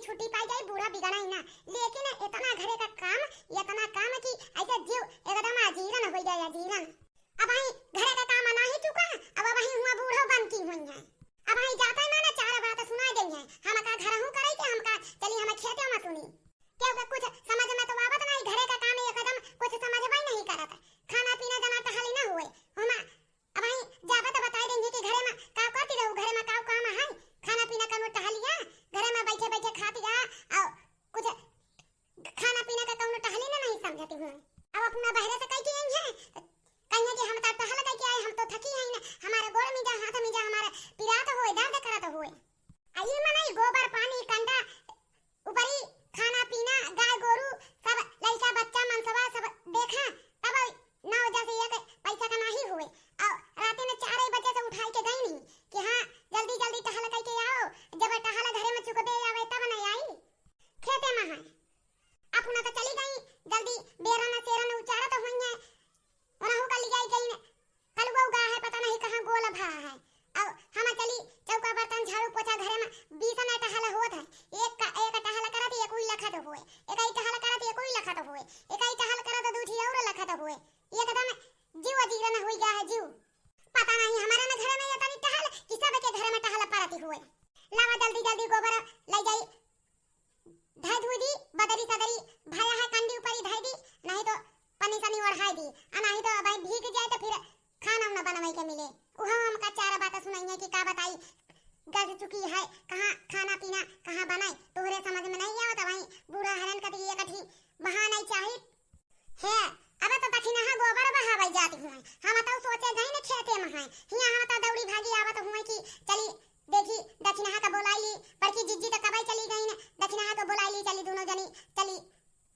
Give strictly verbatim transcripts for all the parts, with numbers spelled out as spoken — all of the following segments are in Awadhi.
छुट्टी पाई जाई, बूढ़ा बिगड़ाई ना, लेकिन इतना घरे का काम, इतना काम कि ऐसे जीव एकदम अजीरन होइ जाए, अजीरन। अबहीं घरे का काम नाही चुका, अब अबहीं हुआँ बूढ़ो बनकी हुइहैं। अबहीं जाते माने चार बात सुनाइ देइहैं, हमका घरहूँ करइ के, हमका चली हम खेते में सुनी। केहू के कुछ समझ में तो आवत नाही, घरे का काम एकदम कुछ समझबइ नहीं करत। खाना पीना जना टहली ना होए, हुआँ अबहीं जाबे तो बताइ देइहैं कि घरे में का करती रहू, घरे में का काम है, खाना पीना कउनो टहलिया, घरे में बैठे बैठे खाती रहा, और कुछ खाना पीना का कउनो टहली ना नहीं समझती हूँ। अब अपना बहरे से कह के आई है, कहिए कि हम तो टहल कह के आए, हम तो थकी हैं ना, हमारे गोड़ में जा, हाथ में जा, हमारे पिरात होए, दर्द करत होए। आ ई मनई गोबर पानी कंडा उपरी खाना पीना, गाय गोरू सब, लइका बच्चा मनसवा सब देखा, तब नौ बजे से एक पैसा का नाही होए। और रात में चार बजे से उठाई के गई नहीं कि हाँ, जल्दी जल्दी टहल कह के आओ, जब टहल घरे में चुकबे आवे तब न आई। खेते में है, अपना तो चली गई, जल्दी बेरन सेरन उचारत होइहैं, उनहू का लियाई गई न। कलुआ उगा है, पता नहीं कहाँ गोल भा है। अब हम चली चौका बर्तन झाड़ू पोछा घरे में बीस न टहल होत है। एक का, एक टहल करत एक उई लखत होए, एक ही टहल करत एक उई लखत होए, एक ही टहल करत दू ठी और लखत होए। एकदम जीव अजीरन हुई गया है जीव। पता नहीं हमारे में घरे में ये तनी टहल कि सबके घरे में टहल परत होए। लावा जल्दी जल्दी गोबर ले जाई, धै धुई दी, बदरी सदरी भया है कंडी ऊपरी धै दी, नहीं तो पन्नी सनी ओढ़ाई दी, आ नहीं तो भाई भीग जाए तो फिर खाना उना बनवाई के मिले। उहो हमका चार बात सुनाई है कि का बताई, गज चुकी है, कहाँ खाना पीना कहाँ बनाई, तोहरे समझ में नहीं आवत। वहीं बूढ़ा हरन कति एक ठी बहाना ही चाही। हे, अबे तो दखिनहा गोबर बहावै जात हुए, हम तो सोचे गई न खेते में हैं, हियाँ हम तो दौड़ी भागी आवत हुए कि चली देखी दखिनहा का बोलाई ली। बड़की जिज्जी तो कबई चली गई न, दखिनहा का बोलाई ली, चली दोनों जनी चली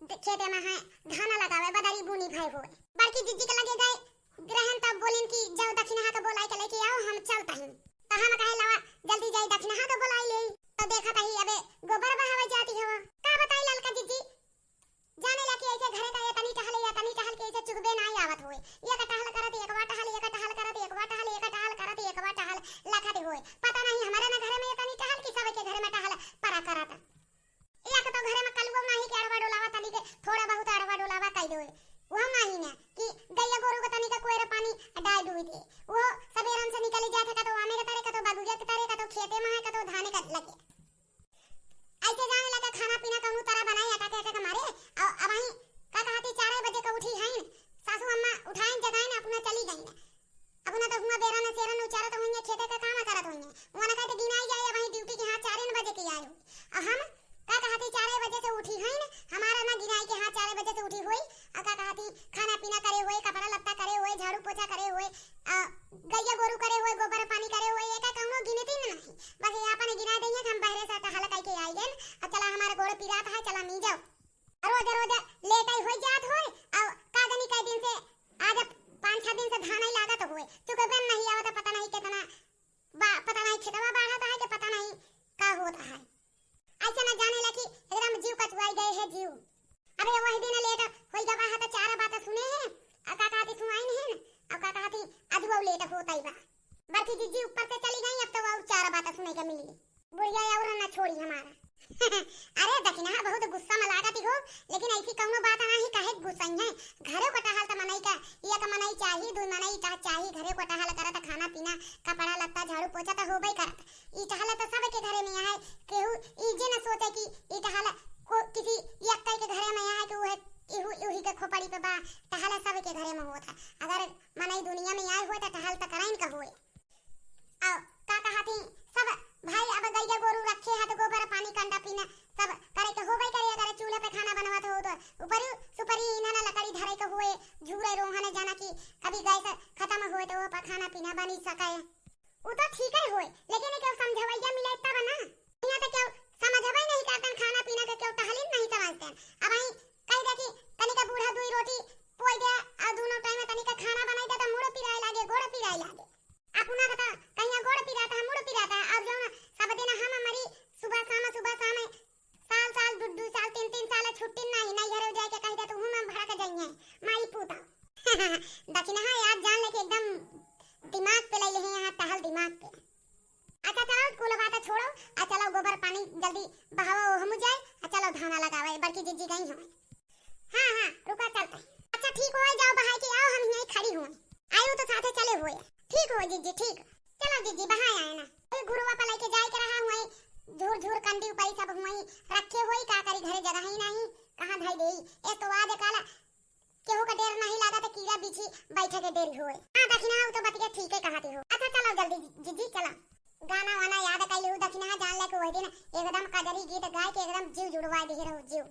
द-, खेते में हैं, धान लगावे, बदरी बूनी भय होए। बड़की जिज्जी के लगे गए रहन तब बोलिन कि जाओ दखिनहा का बोलाई के लेके आओ, हम चलत ही। तो हम कहे लावा जल्दी जाई दखिनहा का बोलाई ले। तो देखत ही अबे गोबर बहावै जाती हो। का बताई ललका जिज्जी, जाने ला कि ऐसे घरे का ये तनी टहल, ये तनी टहल के ऐसे चुगबे नाई आवत होए। एक टहल करत एक वा टहल, एक टहल करत एक वा टहल, एक टहल करत एक वा टहल लखत होए। पता नहीं हमारे ना घरे में ये तनी टहल कि सबके घरे में टहल परा करत। एक तो घरे में कलुआ नाही के अड़वा डोलावा तनी के थोड़ा बहुत अड़वा डोलावा कई दोए। वो नाही ना कि गैया गोरू के तनी का कोयरा पानी डाल डुबी दे। वो सबेरन से निकली जात है, कतो आमे के तरे, कतो बगुरिया के तरे, कतो खेते में है, कतो धाने के लगे। ऐसे जाने लगा खाना पीना कौनो तरह बनाई अटके अटके मारे। अ-, अबहीं का कहती चार बजे का उठी हईन, सासू अम्मा उठाइन जगाइन अपना चली गईन। अपना तो हुआँ बेरन सेरन उचारत होइहैं, खेते का काम करत होइहैं। वहाँ कहते गिनाई जाए, अबहीं ड्यूटी के हाँ चार बजे के आए हो। अ हम का कहती चार बजे से उठी हईन, हमारा ना गिनाई के हाँ चार बजे से उठी होई। अ का कहती खाना पीना करे होए, कपड़ा लत्ता करे होए, झाड़ू पोछा करे होए, अ गैया गोरू करे होए, गोबर पानी करे होए, एका कौनो गिनती में नहीं। बस ये आपन गिना देइहैं कि हम बहरे से टहल कई के आई गएन, अ चला हमार गोड़ पिरात है, चला मी जाओ। रोज रोज लेट आई होई जात होए, अ का जनी कई दिन से, आज पाँच छह दिन से धान ही लागत होए, चुकबे नहीं आवत, पता नहीं कितना बा-, पता नहीं खेतवा बाढ़त है कि पता नहीं का होत है। ऐसे न जाने ला कि एकदम जीव कचुआई गए है जीव। अबे वही दिन लेट होई गवा है तो चार बात सुने हैं, अ का कहती सुनाई नहीं है, अ का कहती अजुआ लेट होता ही बा। बड़की जिज्जी ऊपर से चली गई, अब तो और चार बात सुने के मिली। बुढ़िया और ना छोड़ी हमारा। अरे दखिनहा बहुत गुस्सा में लागत हो, लेकिन ऐसी कौनो बात नाही, काहे गुस्सा है? घरे को टहल त मनई का, एक मनई चाही, दू मनई का चाही, घरे को टहल करत, खाना पीना, कपड़ा लत्ता, झाड़ू पोछा त होबे करत। ई टहल त सबके घरे में है, केहू ई जे न सोचे कि ई टहल को किसी एक के घरे में है कि उहे इहू, इही के खोपड़ी पे बा, टहल सबके घरे में होत है। अगर मनई दुनिया में आए हुए त टहल त कराइन का हुए। अउ का कहत ही, सब भाई अब गैया गोरू रखे है तो गोबर पानी कंडा पीना सब करे के होबे करे। अगर चूल्हा पे खाना बनवत हो तो ऊपरी सुपरी इन्हन लकड़ी धरे के हुए, झूरे रोहन जना कि कभी गैस खत्म होए तो वो पर खाना पीना बनी सके। उ तो ठीक ही होए, लेकिन केहू समझवैया मिले तब ना। यहाँ तो केहू समझबे नहीं करतन, खाना पीना के केहू टहलिन नहीं समझतन। अब वहीं कह दे कि तनिका बूढ़ा दुई रोटी पोई दे और दोनों टाइम में तनिका खाना बनाई दे तो मुड़ पिराए लागे, गोड़ पिराए लागे। अपना के तो कहिया गोड़ पिराता है, मुड़ पिराता है, और जो ना सब दिन हम हमारी सुबह शाम, सुबह शाम, साल साल, दू दू साल, तीन तीन साल छुट्टी नहीं, नहीं घरे जाए के कह दे तो हूँ हम भड़क जाइए, माई पूता। दखिनहा याद जान लेके एकदम दिमाग पे ले ले हैं यहाँ टहल दिमाग पे। अच्छा चलो स्कूल बात छोड़ो, आ चलो गोबर पानी जल्दी दी बहावा ओहमु जाए, आ चलो धाना लगावे, बड़की जिज्जी गई होए। हाँ, हाँ, रुका चलते हैं। अच्छा ठीक होए, जाओ बहाई के आओ, हम यहीं खड़ी होए। आयो तो साथे चले होए। ठीक होए जिज्जी, ठीक। चलो जिज्जी, बहाए आए ना। ओई घुरुआ पर लेके जाए के रहा हुए, झूर झूर कंडी ऊपर सब हुए रखे होई, का करी, घरे जगह ही नहीं, कहाँ धई देई। एक तो आज काला केहू का डेर नहीं लागा तो कीड़ा बिछी बैठे के डेर होए। हाँ दखिना, उ तो बतिया ठीक है कहती हो। अच्छा चलो जल्दी जिज्जी चलो। गाना वाना याद कैली हूँ दखिना, जान ले कि वही दिन एकदम कजरी गीत गाए के एकदम जीव जुड़वा दे रहो जीव।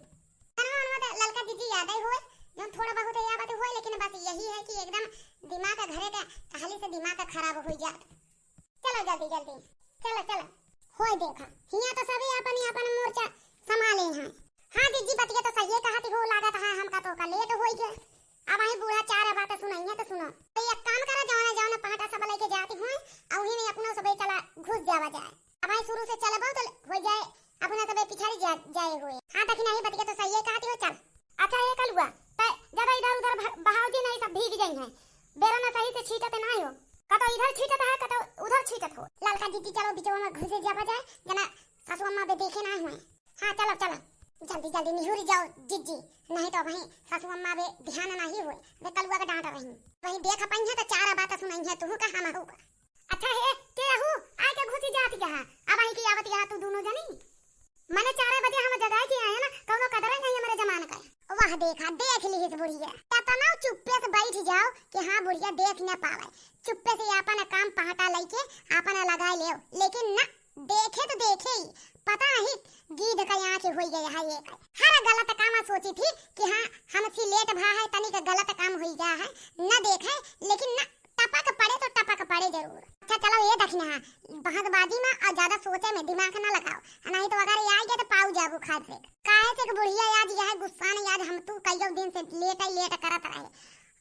गाना वाना तो ललका जिज्जी याद ही होए, जौन थोड़ा बहुत याद होए, लेकिन बस यही है कि एकदम दिमाग घरे के कहली से दिमाग खराब हो जात। चलो जल्दी जल्दी, चलो चलो। होय देखा, हियां तो सभी अपन अपन मोर्चा संभाले हैं। हाँ जिज्जी, बतिया तो सही कहती हो, लागत है हमका तो का लेट होई गया। अब आई बूढ़ा चार बात सुनाइए तो सुनो। तो एक काम करा, जौने जौने पहाटा सब लेके जाती हुए, और वही में अपनो सबे चला घुस जावा जाए। अब आई शुरू से चलबो तो हो जाए, अपना सबे पिछाड़ी जा, जाए हुए। हाँ दखिना, ही बतिया तो सही कहती हो, चल। अच्छा हे कलुआ, तै ज्यादा इधर उधर भ-, बहाव जी, नहीं सब भीग जाई हैं। बेरा ना सही से छीटत ना हो, कतो इधर छीटत है, कतो उधर छीटत हो। ललका जिज्जी चलो बिचवा में घुसे जावा जाए, जना सासू अम्मा बे देखे ना हुए। हाँ चलो चलो, जल्दी जल्दी निहुरी जाओ जिज्जी, नहीं तो वहीं सासू अम्मा बे ध्यान नहीं हुए, बे कलुआ के डांट रही। वहीं देख पाई है तो चार बात सुनाई है, तू का हम का। अच्छा हे, के हू? आए के घुसी जाती कहा, अब आई की आवत यहाँ तू दोनों जनी। मने चार बजे हम जगाए के आए ना, कौनो कदर नहीं हमारे जमान का। वाह देखा, देख ली इस बुढ़िया, इतना चुप्पे से बैठ जाओ कि हाँ बुढ़िया देख न पावे, चुप्पे से अपन काम पहाटा लेके अपन लगाए ले, लेकिन ना, देखे तो देखे ही, पता ही गीध का आँख होई गया है एक। हर गलत काम सोची थी कि हाँ हमसे लेट भा है, तनिक गलत काम होई गया है, न देखे, लेकिन न टपक पड़े तो टपक पड़े जरूर। अच्छा चलो ये दखिना, बहसबाजी में और ज्यादा सोचे में दिमाग ना लगाओ, नहीं तो अगर ये आ गया तो पाऊ जाबू खाए फेंक। काहे से कि बुढ़िया आज यह गुस्सा नहीं, आज हम तू कईयों दिन से लेट ही लेट करत रहे,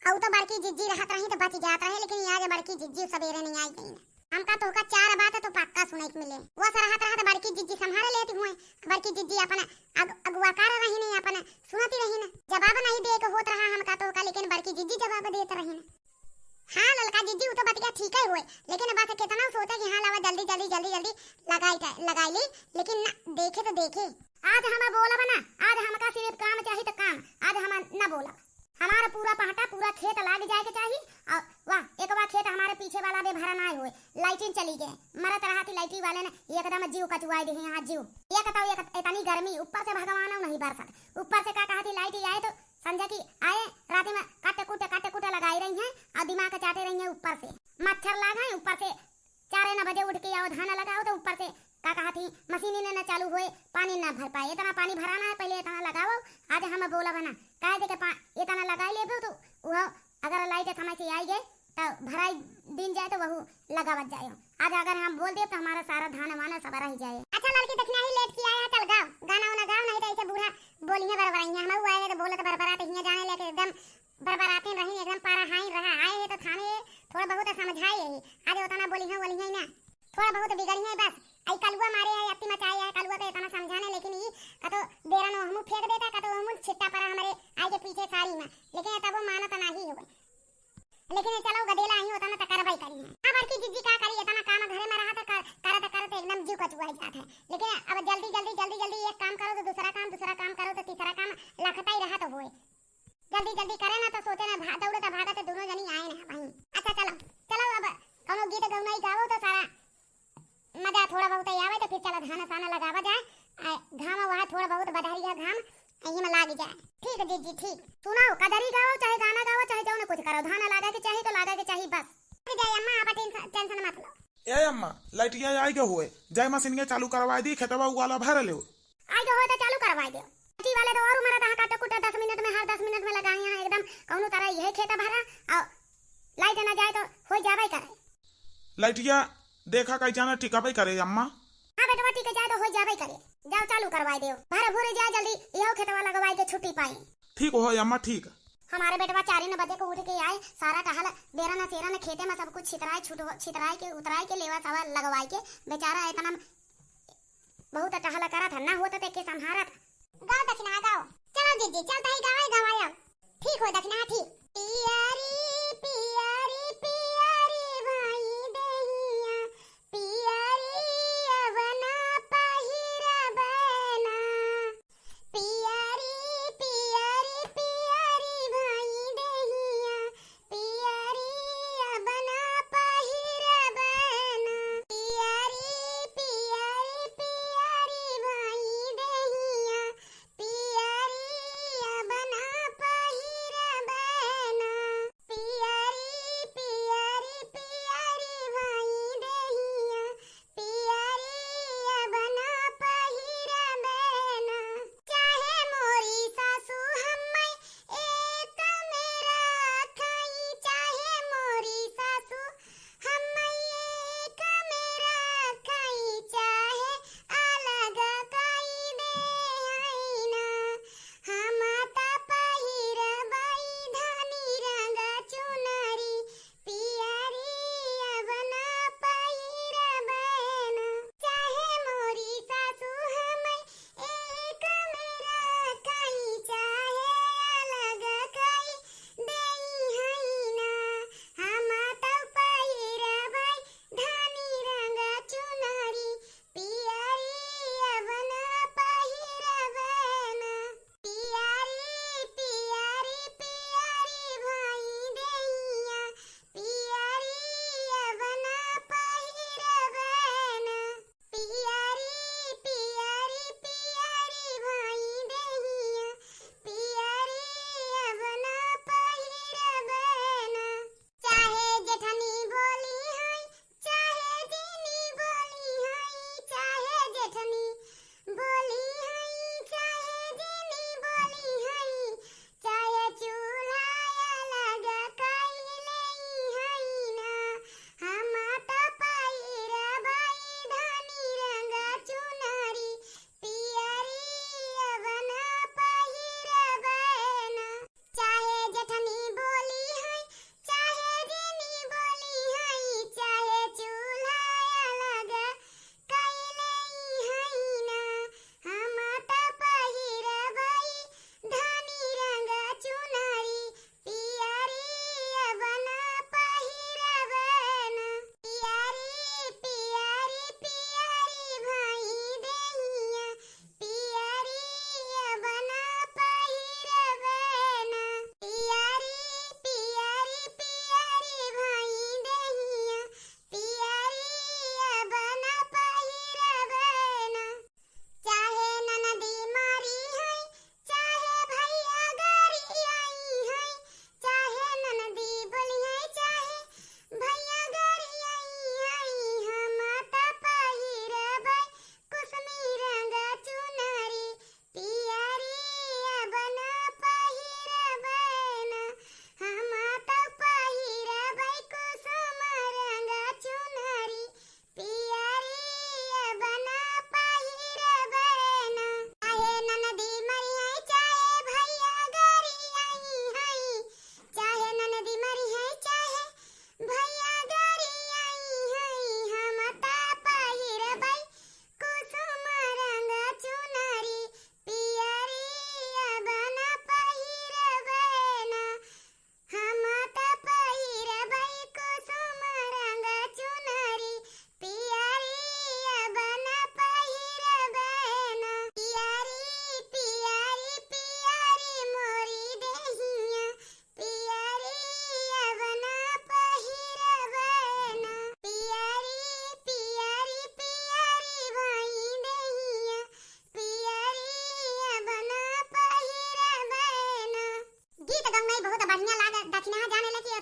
और तो बड़की जिज्जी रहत रही तो बच जात रहे, लेकिन आज बड़की जिज्जी सवेरे नहीं आई गई ना। हमका तोहका चार बात तो पक्का सुने के मिले। वो सरहत रहत बड़की जिज्जी संभाले लेती हुए, बड़की जिज्जी अपन अग-, अगुआ कर रही नहीं, अपन सुनती रही न, जवाब नहीं दे के होत रहा हमका तोहका, लेकिन बड़की जिज्जी जवाब देत रही न। हाँ ललका जिज्जी, उ तो बतिया ठीक है हुए, लेकिन बस कितना सोचे कि हाँ लावा जल्दी जल्दी जल्दी जल्दी लगाई के, लगाई ली, लेकिन ना, देखे तो देखे। आज हम बोलब ना, आज हमका सिर्फ काम चाही तो काम, आज हम ना बोलब। हमारा पूरा पहटा, पूरा खेत लाग जाए के चाही। और वाह, एक बार खेत हमारे पीछे वाला भी भरा ना होए, लाइटिन चली गए, मरत रहा थी लाइटी वाले ने, एकदम जीव कचुआई दे यहाँ जीव। एक तो एक, इतनी गर्मी, ऊपर से भगवान नहीं बरसत, ऊपर से का कहा थी लाइट आए तो समझा कि आए रात में काटे कूटे, काटे कूटे लगाई रही हैं और दिमाग चाटे रही हैं ऊपर से। मच्छर लाग हैं ऊपर से, चारे न बजे उठ के आओ धान लगाओ तो ऊपर से का कहा थी मशीन ने न चालू होए, पानी न भर पाए, इतना पानी भराना है, पहले इतना लगाओ। आज हम बोला बना, कह दे के पा-, इतना लगा लेबो तो वो अगर लाइट समय से आई गए तो भराई दिन जाए तो वहू लगावत जाए। आज अगर हम बोल दे तो हमारा सारा धान वाना सब रह जाए। अच्छा लड़की दखिना ही लेट किया है, चल गाओ, गाना वाना गाओ, नहीं तो ऐसे बूढ़ा बोलिए बरबराइया, हम आए तो बोलत बरबरात हियाँ जाने लेके एकदम बरबराते रही, एकदम पारा हाई रहा। आए है तो थाने थोड़ा बहुत समझाए है, आज उतना बोली है बोली है ना, थोड़ा बहुत बिगड़ी है बस। आई कलुआ मारे है, अति मचाए है, कलुआ पे इतना समझाने, लेकिन ई कतो बेरा नो हमू फेंक देता, कतो हमू छिट्टा पड़ा हमारे आई के पीछे साड़ी में, लेकिन तब वो मानत नहीं हुए। लेकिन चलो गदेला आई होता ना तो करवाई करी है। अब बड़की जिज्जी का करी, इतना काम घरे में रहा तो कर, करत करत एकदम जीव कचुआई जात है। लेकिन अब जल्दी जल्दी जल्दी जल्दी एक काम करो तो दूसरा काम, दूसरा काम करो तो तीसरा काम, लखता ही रहा तो होए। जल्दी जल्दी करे ना तो सोचे ना भा-, दौड़त भागत दोनों जनी आए ना वहीं। अच्छा चलो, चलो अब कौनो गीत गौनाई गाओ तो सारा मजा थोड़ा बहुत आवे तो फिर चलो धान साना लगावा जाए। आ, घाम वहाँ थोड़ा बहुत बदहरिया घाम यही में लाग जाए। ठीक जिज्जी ठीक। सुनाओ, कजरी गाओ चाहे गाना गाओ चाहे जौन कुछ करो, धान लागे के चाही तो लागे के चाही बस। लाग जाए अम्मा, आप टेंशन, टेंशन मत लो। ए अम्मा, लाइटिया आई गए हुए, जय मशीनिया चालू करवा दी, खेतवा उगाला भर ले। आई गए हुए तो चालू करवा दो। लाइटी वाले तो और मरत हैं काटे कुटे दस मिनट में, हर दस मिनट में लगाए हैं एकदम, कौनो तरह यही खेत भरा और लाइट ना जाए तो हो जावे करे। लाइटिया देखा कई जाना टिकावे करे अम्मा। हाँ बेटवा, टिक जाए तो हो जावे करे। जाओ चालू करवाई देव, भर भूर जाए जल्दी, यहो खेतवा लगवाई के छुट्टी पाई। ठीक हो अम्मा, ठीक। हमारे बेटवा चारे न बजे को उठ के आए, सारा टहल बेरा न सेरा न खेते में सब कुछ छितराए छुट-, छितराए के उतराए के लेवा सवा लगवाई के, बेचारा इतना बहुत टहल करत है, ना होत ते के संभारत। गाओ दखिना गाओ, चलो जिज्जी चल तही गावे गवायो। ठीक हो दखिना ठीक। पियरी पियरी पियरी भाई देहिया, पियरी अबना पहिरब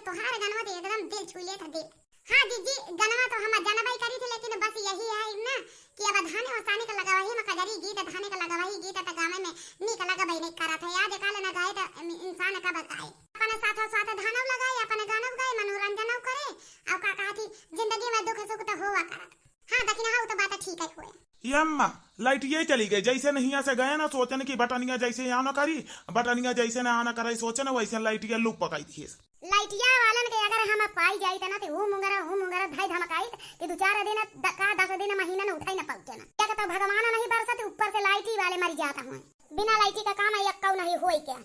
तोहार गनवा तो एकदम दिल छू लेत है, दिल। हाँ जीजी, गनवा तो हम जनबई करी थी, लेकिन बस यही है ना कि अब धाने ओसाने के लगवही में कजरी गीत, धाने के लगवही गीत त गावे में नीक लगबई नहीं करत है। आज काल न गाए त इंसान कब गाए? अपने साथ साथ धानव लगाए, अपने गानव गाए, मनोरंजनव करे, और का कहत ही, जिंदगी में दुख सुख तो होवा करत। हाँ, दखिनहा, उ तो बात ठीक है हुए। ये अम्मा, लाइटिया चली गई, जैसे न हियाँ से गए ना, सोचन कि बटनिया जैसे यहाँ न करी, बटनिया जैसे ना आना करे, सोचन वैसे लाइटिया लूप पकाई दिए। लाइटिया वालन के अगर हम पाई जाइत ना, तो हूँ मुंगरा, हूँ मुंगरा धई धमकाइत कि दो चार दिन, द-, का दस दिन, महीना न उठाई न पाउते ना। क्या कहता, भगवान नहीं बरसत, ऊपर से लाइटी वाले मरी जाता हुए। बिना लाइटी का काम है, यक्कऊ नहीं होई क्या?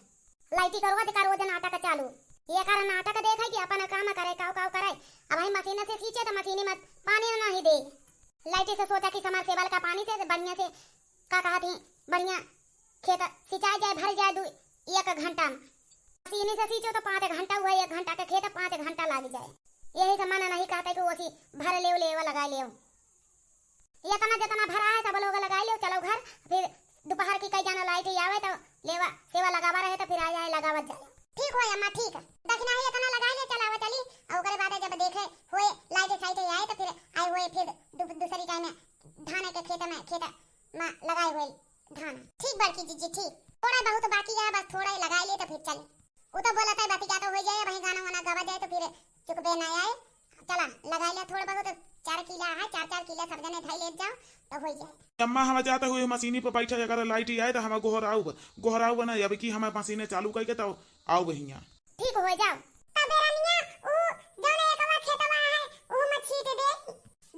लाइटी का रोज का रोज नाटक चालू। ये कर नाटक देखे कि अपन काम करे, काव काव करे। अब हम मशीन से सींचे तो मशीन में पानी नहीं दे। लाइटी से सोचा कि समरसेबल का पानी से बढ़िया से, का कहत ही, बढ़िया खेत सिंचाई जाए, भर जाए दू, एक घंटा में। मशीन से सींचो तो पाँच घंटा हुआ, एक घंटा के खेत पाँच घंटा लाग जाए। यही से मन नहीं कहते कि ओसी भर लेव, लेवा लगा लेव। इतना जितना भरा है सब लोग लगाई लेव, चलो घर। फिर दोपहर की कई जाना लाइट ही आवे तो लेवा सेवा लगावा रहे तो फिर आ जाए, लगावत जाए। ठीक होए अम्मा, ठीक। दखिनहा ही इतना लगाई ले, चलावा चली। और ओकरे बाद जब देखे होए लाइट साइट ही आए तो फिर आए होए फिर दू-, दूसरी टाइम धान के खेत में, खेत में लगाए होए धान। ठीक बड़की जीजी, ठीक। थोड़ा बहुत बाकी है, बस थोड़ा ही लगाई ले तो फिर चली। उ तो बोलत है बतिया तो हो जाए, वही गाना वाना गवा जाए तो फिर चुकबे ना आए। चला, लगाई ले थोड़ा बहुत, चार किला है, चार चार किला सब जने धई ले जाओ तो हो जाए। अम्मा, हम जाते हुए मशीनी पर बैठे, अगर लाइट ही आए तो हम गोहराउब, गोहराउब ना, अब की हम मशीनें चालू करके तो आउब हियाँ। ठीक हो जाओ। तब बेरनिया उ जौन एकवा खेतवा है, उ में छीट दे।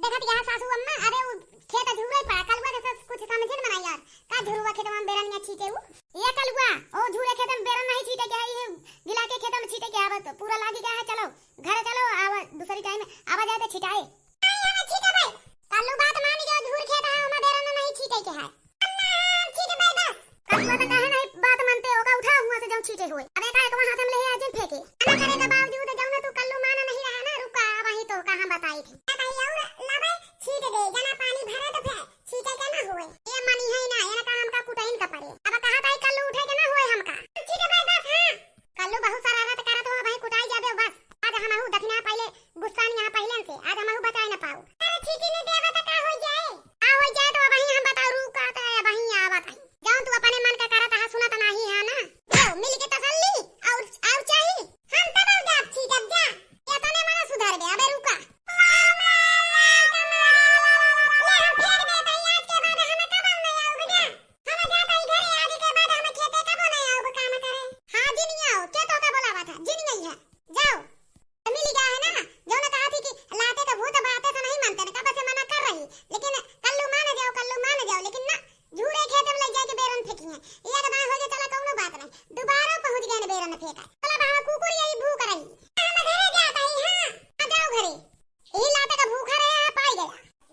देखत यहाँ सासू अम्मा, अबे उ खेत झूरे पड़ा, कलुआ जैसे कुछ समझे न बनाई यार। का झुरुआ खेतवा में बेरनिया छीटे उ? ये कलुआ, ओ झूरे खेत में बेरन नहीं छीटे के है, ये गिला के खेत में छीटे के आवत, पूरा लागी गया है, चलो, घर चलो, आवा, दूसरी टाइम आवा जाए तो छिटाए। नहीं, हम छीटे भाई। कल्लू बात मान गयो, झूर खेत है, ओमा बेरन नहीं छीटे के है। हम छीटे भाई बस। कलुआ तो कहे नहीं बात मानते, ओका उठा हुआ से जौन छीटे हुए। अब एका एकवा हाथ में ले आ जिन फेंके। मना करे के बावजूद जौन तू कल्लू माना नहीं रहा ना, रुका, वही तो कहाँ बताई थी। ना कहीं और लावे, छीट दे, जना पानी भरे तो फेंक। छीटे के ना होए। ये मनी है ना, ये ना का हमका कुटाइन का पड़े। अब कहा ताई कल्लू उठे के ना होए हमका। छीटे भाई बस, हाँ। कल्लू बहुत शरारत करत हो, भाई कुटाई जाबे बस। आज हमहू दखिनहा पहिले गुस्सा नहीं यहाँ पहिले से, आज हमहू बचाए ना पाऊ। अरे छीटी नहीं देवे तो का हो जाए? का हो जाए तो अबही हम बताऊ, रुका तो अबही आवत है। जौन तू अपने मन का करत है, सुनत नहीं है ना। लो, मिल के तसल्ली और, और चाही। हम तब जाब छीटब जा। ये तने मना सुधर गया, अबे रुका। ले हम फेर बेटा, आज के बाद हम कब नहीं आउब जा। हम जात हई घरे, आज के बाद हम खेते कबो नहीं आउब काम करे। हाँ, जिन आओ, के तो का बोलावा था, जिन नहीं है। जाओ। मिल गया है ना, जौन कहा थी कि लाते का भूत बाते से नहीं मानते ना, कब से मना कर रही, लेकिन कल्लू मान जाओ, कल्लू मान जाओ, लेकिन ना, झूरे खेत में ले जाके बेरन फेंकी है। एक बार हो गया, चला, कौनो बात नहीं, दोबारा पहुँच गए ना बेरन फेंका। चला, अब हम कुकुर यही भूख रही, हम घरे जात हई, हाँ, आ जाओ घरे। यही लाते का भूखा रहे, आप आई गया।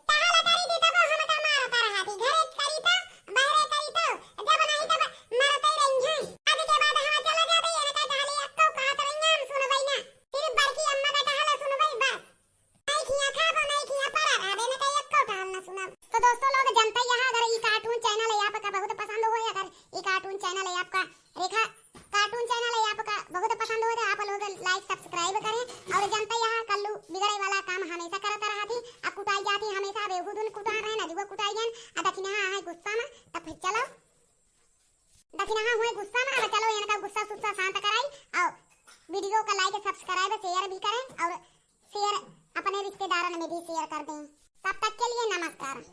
टहल करी थी तब हम का मारत रहा थी, घरे करी तो, बहरे करी तो, जब नहीं तब मरते रही हैं। आज के बाद हम चला जाते, ये ना का कहले, अक्को कहत रही हैं, हम सुनबई ना। सिर्फ बड़की अम्मा का टहल सुनबई बस। नहीं खिया खाबो, नहीं खिया पड़ा रहबे, ना का अक्को टहल ना सुनब। तो दोस्तों लोग, जनता यहाँ अगर ई cartoon channel है आपका बहुत पसंद होए, अगर ई cartoon channel है आपका रेखा cartoon channel है आपका बहुत पसंद होए तो आप लोग like subscribe करें। और जनता यहाँ कल्लू बिगड़े वाला काम हमेशा करत रहा थी, आ कुटाई जाती हमेशा, अब एहू दुन कुटा रहे ना, जुआ कुटाई गए, आ दखिनहा है गुस्सा में, तब फिर चलो दखिनहा हुए गुस्सा में, अब चलो इनका गुस्सा सुस्सा शांत कराई। और video का like subscribe share भी करें और share अपने रिश्तेदारन में भी share कर दें। तब तक के लिए नमस्कार।